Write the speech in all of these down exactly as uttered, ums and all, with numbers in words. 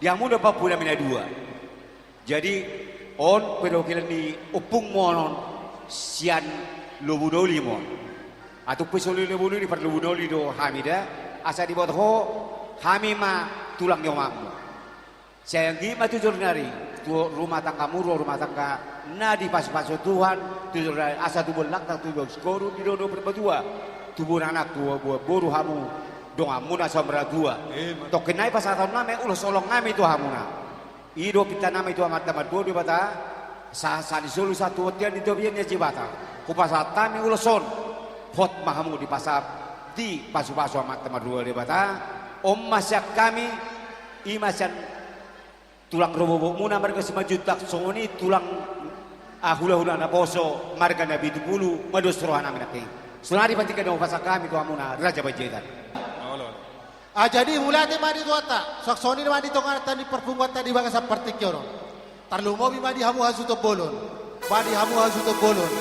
Di hamu do pahompunami na dua. Jadi, on perwakilan ni ompungmu on, on sian Lobunoli ma on. Atung pe soli Lobunoli, par Lobunoli do hami da, asa diboto ho hami ma tulang ni omakmu. Sai anggiat ma tu joloan ni ari, tu rumah tanggamu, rumah tangga na dipasupasu Tuhan, tu joloan ni ari, asa tubuan langkang, tubuan sikoru, di dohot parmatua, tubuan anak, tubuan boru hamu, donganmuna saur matua. Emma. Tongkin nai pasahatonnami ulos holong nami tu hamuna. I do pintanami tu Amanta Martua Debata, sahat sahali solu sahat tu bontean di topi ni Debata. Hupasahat hami ulos on, hot ma hamu dipasahat dipasupasu Amanta Martua Debata. On ma sian hami, i ma sian tulang rorobotmuna marga Simanjuntak, songon i tulang, ah, hulahula naposo marga Napitupulu, mados rohanami nangkin. Sonari patika do hupasahat hami tu hamuna Raja Panjaitan. Olo, olo. Ah, jadi mauliate ma di Tuhanta, songon i ma di tongatonga ni parpunguanta di bagasan partingkian on. Tarlumobi ma di hamu hasuhuton bolon. Ma di hamu hasuhuton bolon.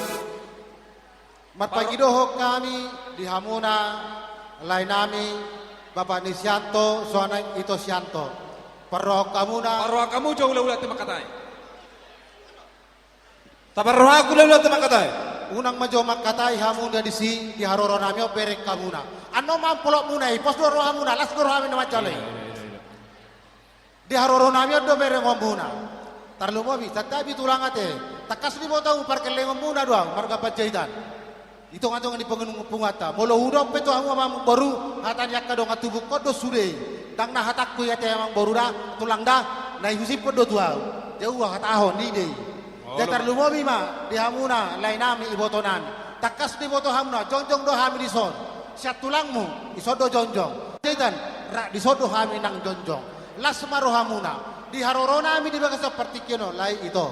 Marpangidohon hami di hamuna, laenami, bapa ni si Anto, soara ni Ito si Anto. Parrohahon hamuna. Parrohahon hamu jo hulahula tu mangkatai. Taparrohahon hulahula tu mangkatai. Unang ma jo mangkatai hamuna disi, di haroronami on bereng hamuna. Annon ma amplopmuna i, pos do rohamuna, las do rohami na manjalo i. Iya, iya, iya, iya. Di haroronami on do berengonmuna. Tarlumobi, santabi tulang ate. Tangkas diboto hamu pargellengonmuna do ahu, marga Panjaitan. Di tongatonga ni parpunguanta. Molo hudok pe tu hamu amangboru, hata ni angka dongan tubungkon do sude i. Ndang na hatangku i ate amangboru da, tulang da, na i husiphon do tu ahu. Jabu ahu hatahon, i do i. Olo. Jadi tarlumobi ma, di hamuna, laenami, ibotonami. Tangkas diboto hamuna, jongjong do hami dison. Sian tulangmu, dison do jongjong. Panjaitan, rap dison do hami nang jongjong. Las ma rohamuna. Di haroronami di bagasan partingkian on, lae Ito.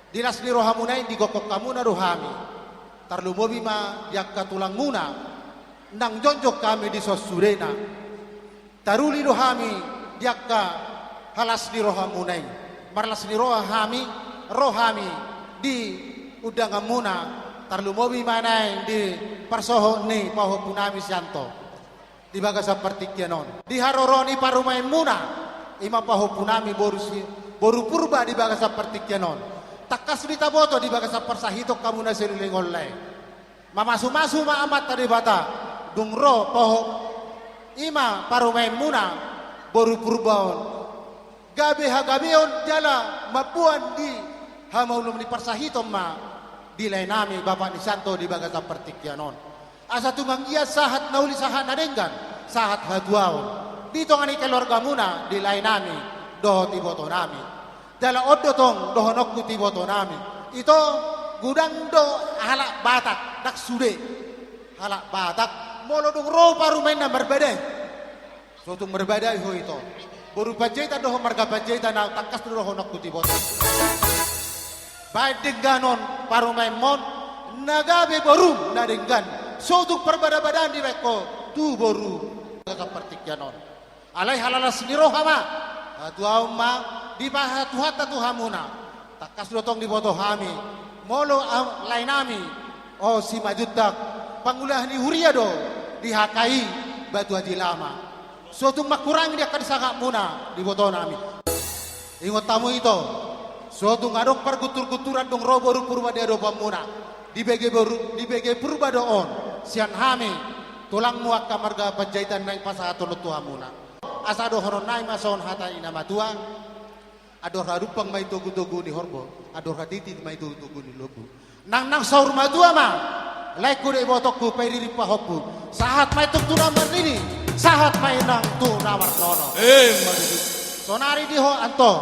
Di las ni rohamuna i, digokhon hamuna do hami. Tarlumobi ma di angka tulangmuna, nang jongjong hami dison sudena. Taruli do hami di angka halas ni rohamuna i. Marlas ni roha hami, ro hami di undanganmuna, tarlumobi ma naeng di parsohot ni pahompunami si Anto. Di bagasan partingkian on. Di haroro ni parumaenmuna, i ma pahompunami boru si, boru Purba di bagasan partingkian on. Tangkas do taboto di bagasan parsahiton hamu na saleleng on lae. Mamasumasu ma Amanta Debata, dung ro pahom-, i ma parumaenmuna, boru Purba on. Gabe hagabeon jala mamboan di hamaolon ni parsahiton ma di laenami, bapa ni si Anto di bagasan partingkian on. Asa tung anggiat sahat na uli, sahat na denggan, sahat hatuaon. Di tonga ni keluargamuna, di laenami, dohot ibotonami. Jala on do tong dohononku tu ibotonami. Ito, godang do halak Batak, ndang sude. Halak Batak, molo dung ro parumaenna marbadai. So tung marbadai ho ito. Boru Panjaitan do ho, marga Panjaitan, na tangkas do dohononku tu iboto. Baen dengganon parumaenmon, na gabe borum na denggan. So tung parbadabadaan dibaen ho tu boru. Bagasan partingkian on. Alai halalas ni roha ma. Hatuaon ma, dipasahat Tuhanta tu hamuna. Tangkas do tong diboto hami. Molo am-, laenami. O Simanjuntak. Pangula ni huria do. Di H K I. Batu Aji Lama. So tung mangkurangi di angka disangapmuna. Dibotonami. Ingot hamu ito. So tung adong pargunturgunturan dung ro boru Purba di adopanmuna. Dibege boru, dibege Purba do on. Sian hami. Tulangmu angka marga Panjaitan naeng pasahathon tu hamuna. Asa dohononnami ma songon hata ni na matua. Andor hadumpang ma i togutogu ni horbo, andor hatiti ma i togutogu ni lombu. Nang nang saur matua ma, laengku dohot ibotongku, pairiring pahompu. Sahat ma i tung tu na marnini, sahat ma i nang tu na marnono. Emma tutu. Sonari di ho Anto.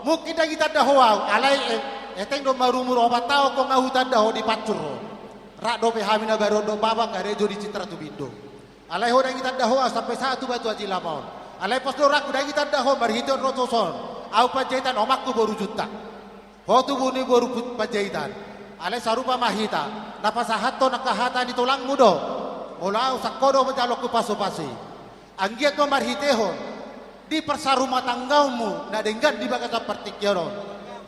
Mungkin ndang ditanda ho ahu, alai e-, hepeng do marumur opat taon, nunga hutanda ho di pansur ho. Rap dope hami na baru on dohot bapa, karejo di Citra Tumindo. Alai ho ndang ditanda ho ahu sampe sahat tu Batu Aji Lama on. Alai pos do rohangku ndang ditanda ho marhite on ro tuson. Ahu Panjaitan, omakku boru Juntak. Ho tubu ni boru Put-, Panjaitan. Alai sarupa ma hita. Na pasahathon angka hata ni tulangmu do. Molo ahu sangkodo manjalo hupasupasu i. Anggiat ma marhitehon. Di parsarumatanggaonmu. Na denggan di bagasan partingkian on.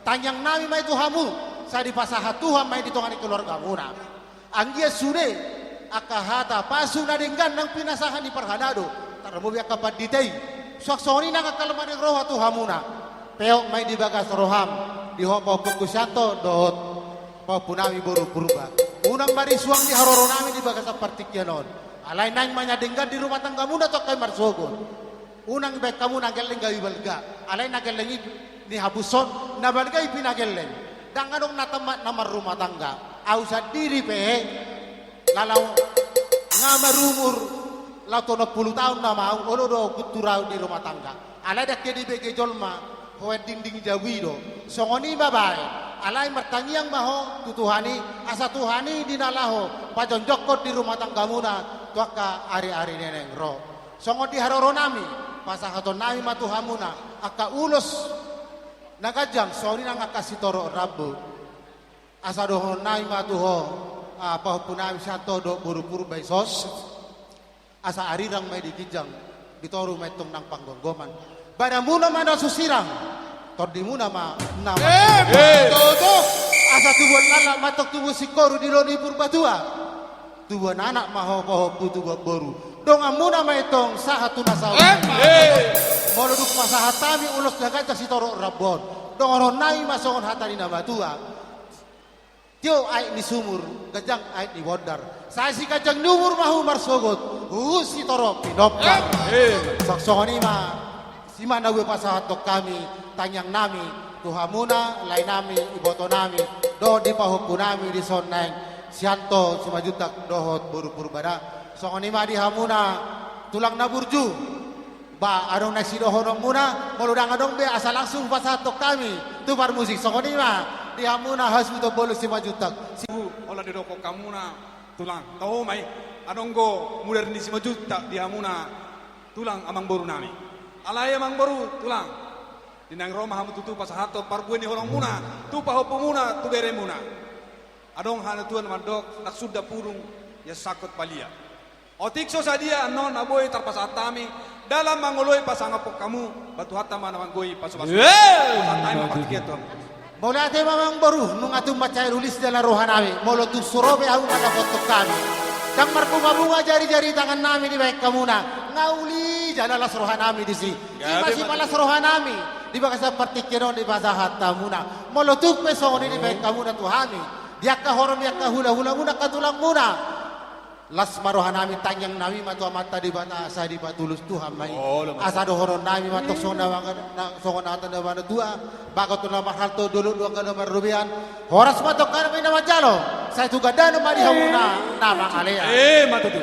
Tangiangnami ma i tu hamu. Sai dipasahat Tuhan ma i di tonga ni keluargamuna. Anggiat sude, angka hata pasu na denggan nang pinasahat ni parhalado, tarlumobi angka pandita i, Suang songon i nang angka na marnida roha tu hamuna. Peop ma i di bagas roham, di ho pahompungku Sianto dohot pahompunami boru Purba. Unang marisuang di haroronami di bagasan partingkian on. Alai naeng ma na denggan di rumah tanggamuna tu angka i marsogot. Unang dibaen hamu na gelleng gabe balga. Alai na gelleng i nihapushon, na balga i pinagelleng. Ndang adong na tammat na marrumah tangga. Au sandiri pe, laho nga marumur, laho tu onom pulu taon nama au, olo do guntur au di rumah tangga. Alai ndang ke dibege jolma, hoen dinding jabu i do. Songon i ma baen. Alai martangiang ma ho tu Tuhan i, asa Tuhan i di na laho pajongjongkon di rumah tanggamuna tu angka ari-ari na naeng ro. Songon di haroronami, pasahatonnami ma tu hamuna angka ulos na ganjang, songon i nang angka sitorop rambu. Asa dohononnami ma tu ho, ah, pahompunami Sianto dohot boru Purba dison. Asa arirang ma i di ginjang, di toru ma antong nang panggomgoman. Badanmuna ma na so sirang, tondimuna ma na... Eh, eh, betul tu. Asa tubuan laklak ma antong tubuan singkoru di lomo ni Purbatua. Tubuan anak ma ho pahompu, tubuan boru. Donganmuna ma antong sahat tu na saut. Eh, eh. Molo dung pasahat hami ulos na ganjang sitorop rambu on, dohononnami ma songon hata ni na matua: Tio aek ni sumur, ganjang aek ni bondar. Sai siganjang ni umur ma hamu marsogot, huhut sitorop pinompar. Eh. Songon i ma, i ma na boi pasahathon hami tangiangnami tu hamuna, laenami, ibotonami, dohot di pahompunami dison naeng, Sianto Simanjuntak dohot boru Purba da. Songon i ma di hamuna tulang na burju. Ba, adong na sidohononmuna, molo ndang adong be asa langsung pasahathon hami tu parmusik. Songon i ma di hamuna hasuhuton bolon Simanjuntak. Si- Holan didokkon hamuna, tulang, tau ma i. Adong do mudar ni Simanjuntak di hamuna, tulang, amangborunami. Alai amangboru, tulang, di naeng ro ma hamu tutu pasahathon parbue ni holongmuna tu pahompumuna, tu beremuna. Adong hata na tuat mandok, ndang suda pudung ia sangkot palia. Otik so sadia annon na boi tarpasahat hami, dalan mangoloi pasangaphon hamu, ba Tuhanta ma na manggohi pasupasu. Eh! Pasahat hami ma partingkian tu hamu. Mauliate ma amangboru, nunga tung mansai uli jala rohanami, molo tung so ro be hamu mandapothon hami. Ndang marbunga-bunga jari-jari tangannami dibaen hamuna, nga uli jala las rohanami disi. Gabe ma tutu. Sipalas rohanami di bagasan partingkian on dipasahat hamuna. Molo tung pe songon i dibaen hamuna tu hami, di angka horong, di angka hula-hulamuna, angka tulangmuna. Las ma rohanami, tangiangnami ma tu Amanta Debata, asa dipatulus Tuhan ma i. Olo, mas. Asa dohononnami ma antong songon na, na, songon hata ni na matua: Bagot do na marhalto, dolok do angka na marrobean. Horas ma antong hami na manjalo, sai tu gandana ma di hamuna na mangalean. Eh, ma tutu.